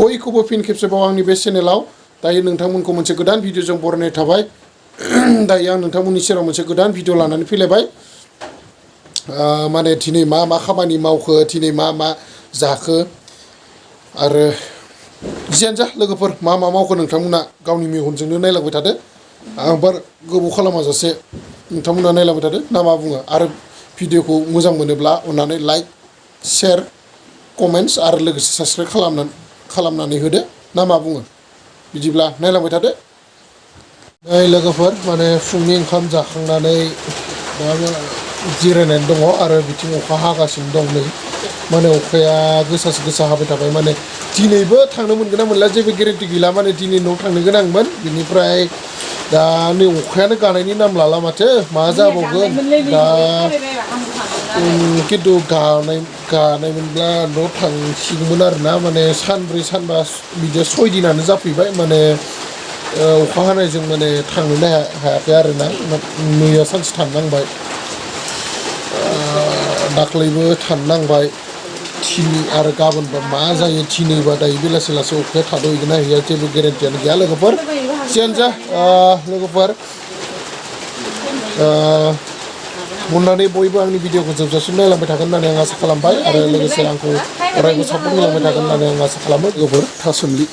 बयखौबो फिन खेबसेबाव आंनि बे चेनेलाव दायो नोंथांमोनखौ मोनसे गोदान भिडिअजों बरायनाय थाबाय दायो आं नोंथांमोननि सेराव मोनसे गोदान भिडिअ लानानै फैलायबाय माने दिनै मा मा खामानि मावखो दिनै मा मा जाखो आरो जियानो जा लोगोफोर मा मा मावखो नोंथांमोना गावनि मेगनजोंनो नायलांबाय थादो आं बार गोबाव खालामाजासे नोंथांमोना नायलांबाय थादो ना मा बुङो आरो भिडिअखौ मोजां मोनोब्ला अननानै लाइक शेयार कमेन्ट्स आरो लोगोसे साबस्क्राइब खालामनानै होदो ना मा बुङो बिदिब्ला नायलांबाय थादो नै लोगोफोर माने फुंनि ओंखाम जाखांनानै दा जिरायनानै दङ आरो बिथिं अखा हागासिनो दं नै माने अखाया गोसा हाबाय थाबाय माने दिनैबो थांनो मोनगोन ना मोनला जेबो गेरेन्टि गैला माने दिनै न'आव थांनो गोनांमोन बिनिफ्राय दा नै अखायानो गानायनि नाम लाला माथो मा जाबावगोन दा खिन्थु गानायमोनब्ला न' थांसिगौमोन आरोना माने सानब्रै सानबा बिदिया 6 दिनानो जाफैबाय माने अखा हानायजों माने थांनोनो हायाखै आरोना मैया सानसे थांनांबाय दाख्लैबो थांनांबाय दिनै आरो गाबोनबा मा जायो दिनैबा दायो बेलासे लासे अखाया थाद'हैगोन ना हैया जेबो गेरेन्टियानो गैया लोगोफोर जियानो जा लोगोफोर अननानै बयबो आंनि भिडिअखौ जोबजासिम नायलांबाय थागोन होननानै आं आसा खालामबाय आरो लोगोसे आंखौ अरायबो सापर्ट होलांबाय थागोन होननानै आं आसा खालामो लोगोफोर थासुमलि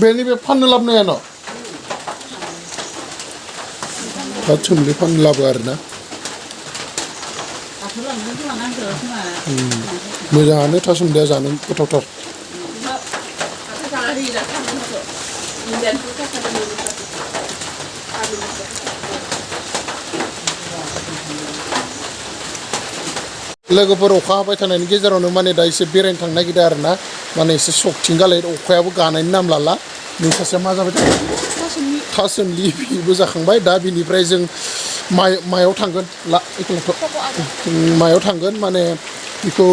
बेनि बे फाननो लाबोनाया न' थासुमलि फाननो लाबो आरोना मोजाङानो थासुमलिया जानो गोथावथार लोगोफोर अखा हाबाय थानायनि गेजेरावनो माने दा एसे बेरायनो थांनो नागिरदों आरोना माने एसे सकथिं गालाय अखायाबो गानायनि नाम लाला नै सासेया मा जाबाय थासुमलि बेबो जाखांबाय दा बिनिफ्राय जों मायाव थांगोन मायाव थांगोन माने बेखौ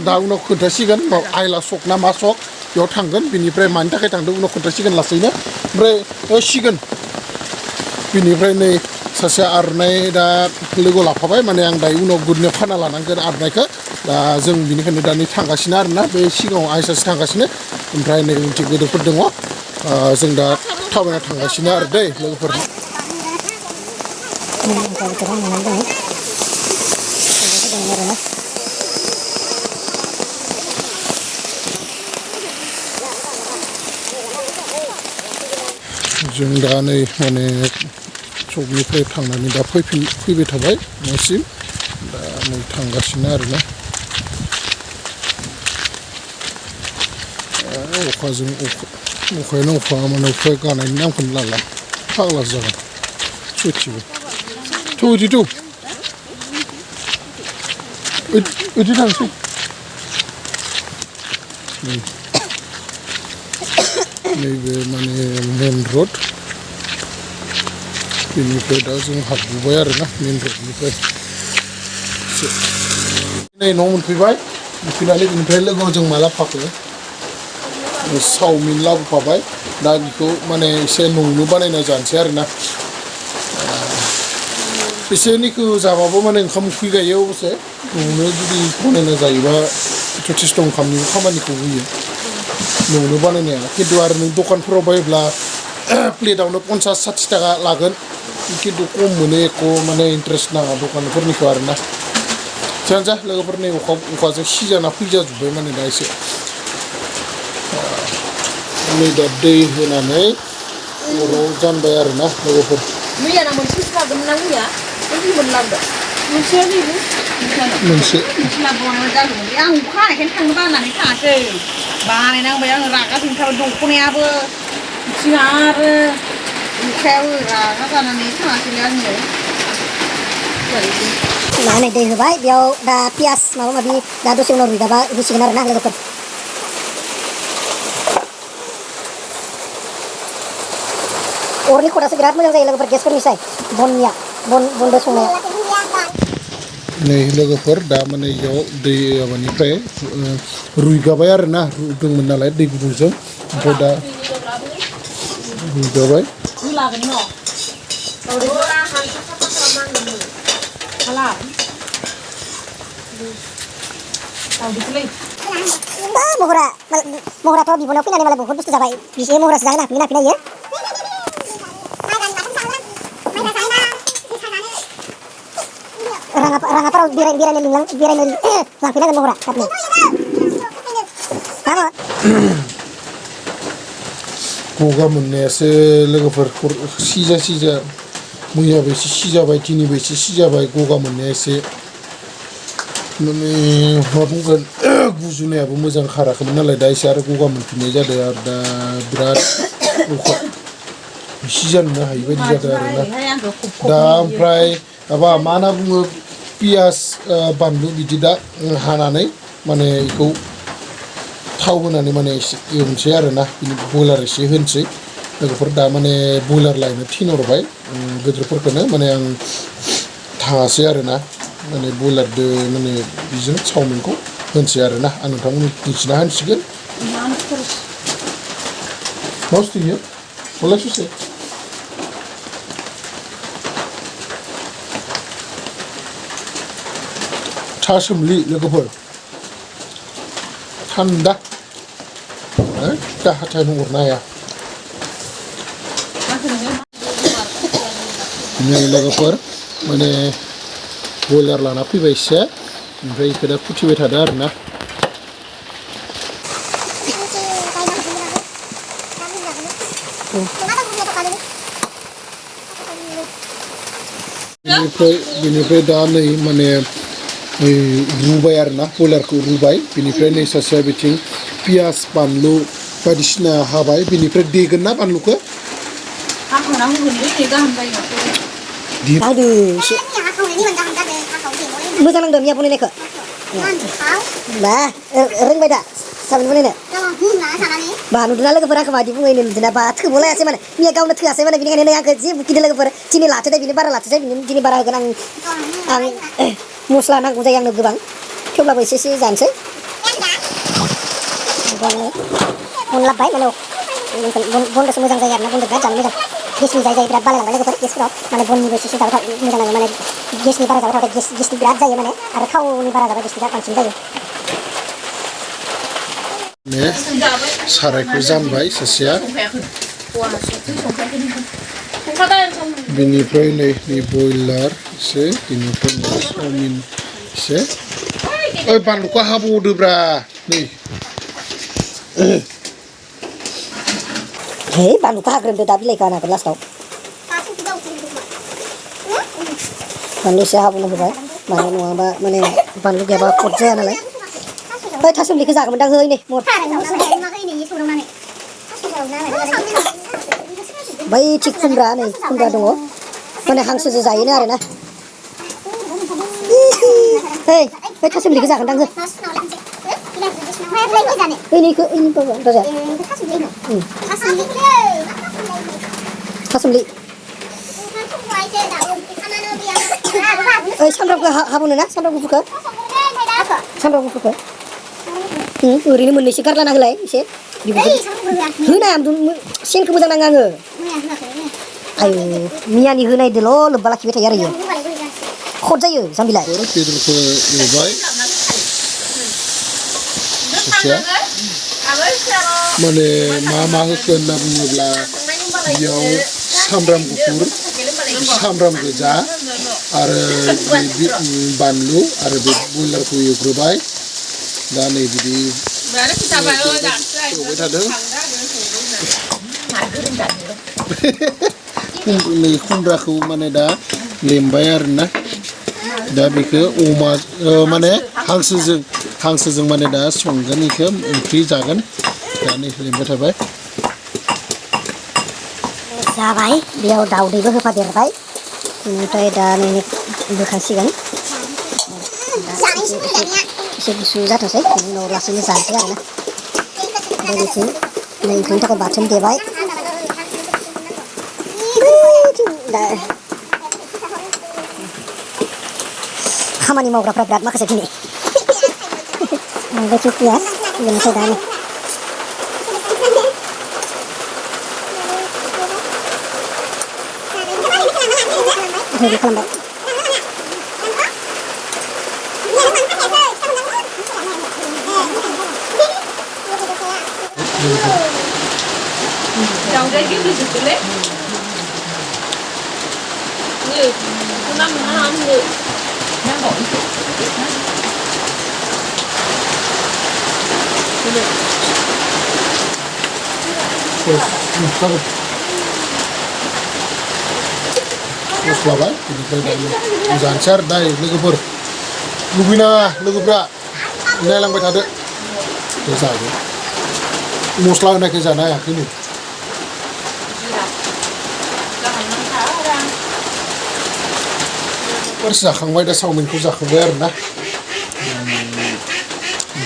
दा उनाव खोन्थासिगोन आइला सक ना मा सक बेयाव थांगोन बिनिफ्राय मानि थाखाय थांदों उनाव खोन्थासिगोन लासैनो ओमफ्राय सिगोन बिनिफ्राय नै सासे आरनाय दा लोगो लाफाबाय माने आं दायो उनाव गुरनायाव खाना लानांगोन आरनायखौ दा जों बिनिखायनो दा नै थांगासिनो आरोना बे सिगाङाव आइ सासे थांगासिनो ओमफ्राय नै उनथिं गोदोरफोर दङ जों दा थाबायना थांगासिनो आरो दै लोगोफोर जों दा नै माने सकनिफ्राय थांनानै दा फैबाय थाबाय न'सिम दा नै थांगासिनो आरोना अखायानो अखा माने अखाया गानायनि नामखौनो लाला फाग्लासो जागोन सयथिबो बिदि थांसै नैबे माने मेन रड बेनिफ्राय दा जों हाबबोबाय आरोना मेन रडनिफ्राय नै न' मोनफैबाय मोनफैनानै बेनिफ्राय लोगोआव जों माला फाखो चावमिन लाबोफाबाय दा बेखौ माने एसे न'आवनो बानायना जानोसै आरोना एसेनिखौ जाबाबो माने ओंखाम उखै गायो अबसे न'आवनो जुदि बानायना जायोबा जथेस्थ' ओंखामनि खामानिखौ होयो न'आवनो बानायनाया खिन्थु आरो नों दखानफोराव बायोब्ला प्लेटावनो 50-60 थाखा लागोन खिन्थु खम मोनो एख' माने इन्टारेस्ट नाङा दखानफोरनिखौ आरोना जियानो जा लोगोफोरनि अखाजों सिजाना फैजाजोब्बाय माने दा एसे नै दा दै होनानै अराव जानबाय आरोना लोगोफोर मैयाना मोनसे लाबोदोंमोन ना मैया मोनसे आं अखा हानायखायनो थांनो बानानै थाङासै बानायनांबाय आङो रागा जोंथारबाय दख'नायाबो बिथिं आरो अखायाबो रागा जानानै थाङासैलै आङो नै दै होबाय बेयाव दा पियास माबा माबि दा दसे उनाव रुइगाबा होसिगोन आरोना लोगोफोर अरनि खदासो बिराद मोजां जायो लोगोफोर गेसफोरनिसाय बननिया बनदो संनाया नै लोगोफोर दा माने इयाव दै माबानिफ्राय रुइगाबाय आरोना रुदोंमोन नालाय दै गुदुंजों ओमफ्राय दा रुइगाबाय Salam. Tahu dikeli. Mohra to bibono pinane malah बहुत बुस्तु जाबाय बिसे mohra जागोन ना पिना इयो Rangapaराव बेरायनो लांफैनांगोन mohra थाबनो गगा मोननायासो लोगोफोर सिजा मैयाबो एसे सिजाबाय दिनैबो एसे सिजाबाय गगा मोननाया एसे माने मा बुंगोन गुजुनायाबो मोजां खाराखैमोन नालाय दा एसे आरो गगा मोनफिननाय जादों आरो दा बिराद अखा सिजानोनो हायि बायदि जादों आरोना दा ओमफ्राय माबा मा होनना बुङो पियास बानलु बिदि दा हानानै माने बेखौ थाव होनानै माने एसे एवनोसै आरोना बिनि बयलार एसे होनोसै लोगोफोर दा माने बयलार लायनो थिनहरबाय गिदिरफोरखौनो माने आं थाङासै आरोना माने बयलारदो माने बिजों चावमिनखौ होनोसै आरोना आं नोंथांमोननि दिन्थिना होनसिगोन मस्त इयो वला सुसे सा सोमलि लोगोफोर थान्दा दा हाथाय हरनो हाया नै लोगोफोर माने बयलार लाना फैबाय एसे ओमफ्राय बेखौ दा फुथिबाय थादों आरोना बेनिफ्राय दा नै माने रुबाय आरोना बयलारखौ रुबाय बेनिफ्राय नै सासेया बिथिं पियास बानलु बायदिसिना हाबाय बेनिफ्राय देगोन ना बानलुखौ मोजां नांदों मिया बनायनायखौ बा रोंबाय दा साबोन बनायनो बा नुदोंना लोगोफोर आंखौ मादि बुङैनो नुदोंना बा थोबावलायासै माने मिया गावनो थोआसै माने बेनिखायनो नै आंखौ जि बुखिदों लोगोफोर दिनै लाथोदे बिनि बारा लाथोसै दिनै बारा होगोन आं मस्ला नांगौ जायो आंनो गोबां थेवब्लाबो एसे जानोसै अनलाब्बाय माने बनदोसो मोजां जायो आरोना बनदो बिराद जानो मोजां गेसनि जाय बिराद बालायलांबाय लोगोफोर गेसफोराव माने बननिबो एसे जाबाय मोजां नाङो माने गेसनि बारा जाबाय थाबाय गेसनि बिराद जायो माने आरो थावनि बारा जाबाय गेसनि बांसिन जायो सारायखौ जानबाय सासेया बेनिफ्राय नै बयलार एसे बेनिफ्राय चावमिन एसे ओइ बानलुखौ हाबावदोब्रा नै हे बानलुखौ हाग्रोदो दा बिलाइखौ हानांगोन लास्टाव बानलु एसे हाबावनो होबाय माने नङाबा माने बानलु गैयाबा खद जाया नालाय ओइ थासुमलिखौ जागौमोनदां है नै बै थिग खुमब्रा नै खुमब्रा दङ माने हांसोजों जायोनो आरोना ओइ थासुमलिखौ जागोनदां हो थासुमलि ओइ सामब्रामखौ हाबावनो ना सामब्राम गुफुरखौ ओरैनो मोननैसो गारलाना होलाय एसे होनाया सेनखौ मोजां नाङो आङो आयु मियानि होनायदोल' लोब्बा लाखिबाय थायो आरो इयो खद जायो जाम्बिलाय बेदरखौ एवबाय माने मा होखो होनना बुङोब्ला बेयाव सामब्राम गुफुर सामब्राम गोजा आरो बानलु आरो बे बयलारखौ एवग्रोबाय दा नै बिदि एवबाय थादों नै खुमब्राखौ माने दा लेमबाय आरोना दा बेखौ अमा माने हांसोजों माने दा संगोन बेखौ ओंख्रि जागोन दा नै लेमबाय थाबाय जाबाय बेयाव दाउदैबो होफादेरबाय बेनिफ्राय दा नै बोखांसिगोन एसे गुसु जाथोंसै बिनि उनाव लासैनो जानोसै आरोना ओमफ्राय बिथिं नै ओंख्रिनि थाखाय बाथोन देबाय खामानि मावग्राफ्रा बिराद माखासे दिनै ओमफ्राय पियास बेनिफ्राय दा रेडि खालामबाय Jangan gitu sebetulnya. Nih, kenapa nih? Nang kok itu? मस्ला बाय बेनिफ्राय दायो जानोसै आरो दायो लोगोफोर लुबैनाङा लोगोफ्रा नायलांबाय थादो दे जादो मस्ला होनायखाय जानो हायाखै नै जाखांबाय दा चावमिनखौ जाखांबाय आरो ना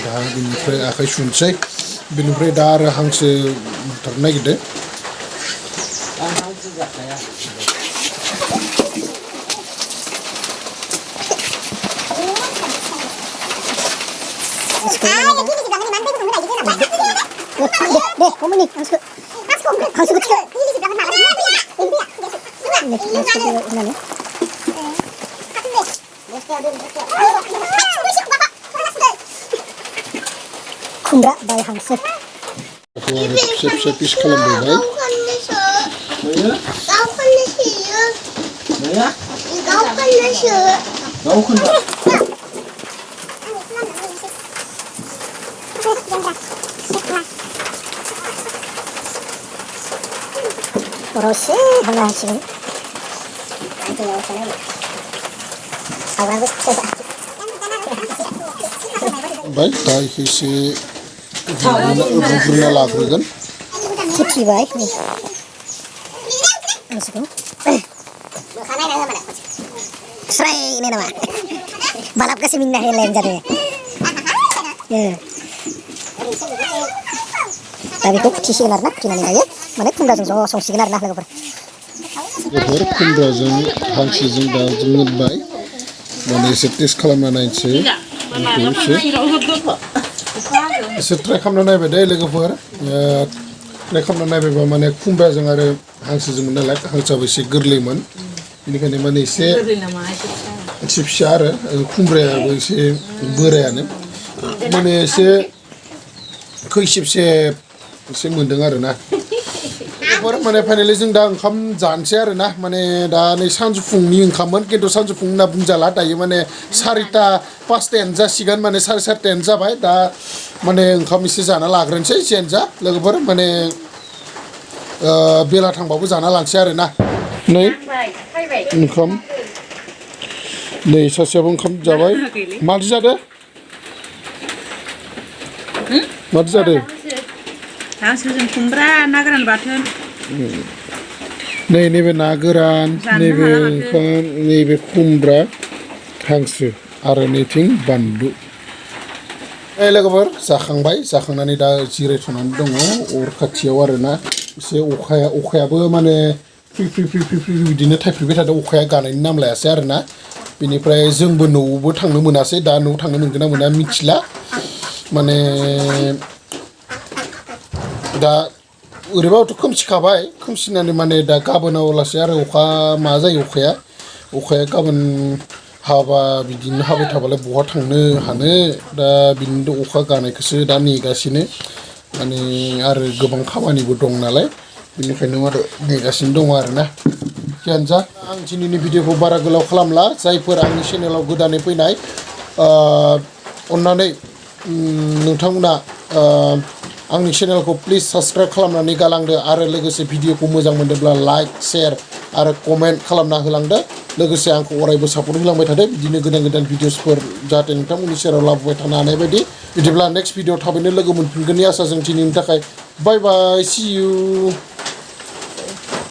दा बेनिफ्राय आखाइ सुनोसै बेनिफ्राय दा आरो हांसो बुथारनो नागिरदों deh, kamu nih, Hangsw kecil. Kumbra by Hangsw. Siap-siap is kalambay. Terus dengan sini. Baik, dah isi guna lakukan. Cuci baik nih. Masuk. Serai ini nama. Balap kasih minah yang lain jadi. Ya. Tapi kok cuci narnak gimana ya? Mana kumbra jeng song sinar nah lagu ber. Lagu kumbra jeng hangsw jeng dah jeng baik. Mana setis kalau mana itu? Setelah kamu nanya beda lagu ber. Ya, kamu nanya beda mana kumbra jeng ada hangsw jeng mana lagi hangsw besi gerliman. Ini kan mana isi sipsyar kumbra besi berean. Mana isi keisipse एसे मोनदों आरो ना माने finally जों दा ओंखाम जानोसै आरो ना माने दा नै सानजौफुंनि ओंखाममोन खिन्थु सानजौफुं होनना बुंजाला दायो माने 4:05 जासिगोन माने 4:30 जाबाय दा माने ओंखाम एसे जाना लाग्रोनोसै जियानो जा लोगोफोर माने बेला थांबाबो जाना लानोसै आरो ना नै ओंखाम नै सासेयाबो ओंखाम जाबाय मादि जादो मादि जादो हांसोजों खुमब्रा ना गोरान बाथोन नैबे ना गोरान नैबे ओंखाम नैबे खुमब्रा हांसो आरो नैथिं बानलु लोगोफोर जाखांबाय जाखांनानै दा जिरायथ'नानै दङ अर खाथियाव आरोना एसे अखायाबो माने फ्रि बिदिनो थाइफ्रिबाय थादों अखाया गानायनि नाम लायासै आरोना बेनिफ्राय जोंबो न'आवबो थांनो मोनासै दा न'आव थांनो मोनगोन ना मोना मिथिला माने दा ओरैबाबोथ' खोमसिखाबाय खोमसिनानै माने दा गाबोनाव लासै आरो अखा मा जायो अखाया गाबोन हाबा बिदिनो हाबाय थाबालाय बहा थांनो हानो दा बिदिनो अखा गानायखौसो दा नेगासिनो माने आरो गोबां खामानिबो दं नालाय बेनिखायनो आरो नेगासिनो दङ आरोना जियानो जा आं दिनैनि भिडिअखौ बारा गोलाव खालामला जायफोर आंनि चेनेलाव गोदानै फैनाय अन्नानै नोंथांमोना आंनि चेनेलखौ प्लिज साबस्क्राइब खालामनानै गालांदो आरो लोगोसे भिडिअखौ मोजां मोनदोंब्ला लाइक शेयार आरो कमेन्ट खालामना होलांदो लोगोसे आंखौ अरायबो सापर्ट होलांबाय थादो बिदिनो गोदान भिडिअसफोर जाहाथे नोंथांमोननि सेराव लाबोबाय थानो हानाय बायदि बिदिब्ला नेक्स्ट भिडिअ थाबैनो लोगो मोनफिनगोननि आसाजों दिनैनि थाखाय बाय बाय सी इउ